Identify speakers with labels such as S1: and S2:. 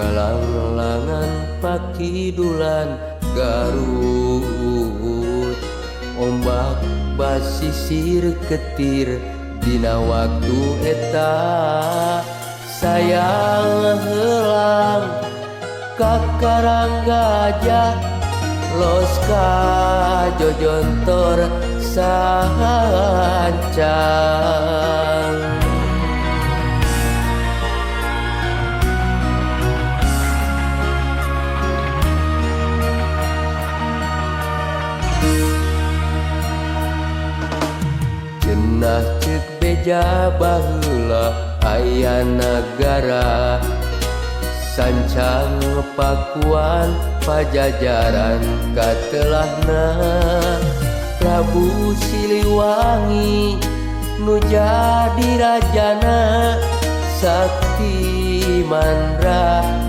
S1: Ngalanglangan pakidulan Garut ombak basisir ketir dina waktu eta sayang helang ka Karang Gajah los ka Jojontor sancang. Cenah ceuk beja baheula aya nagara sancang Pakuan Pajajaran katelahna Prabu Siliwangi nu jadi rajana sakti mandra.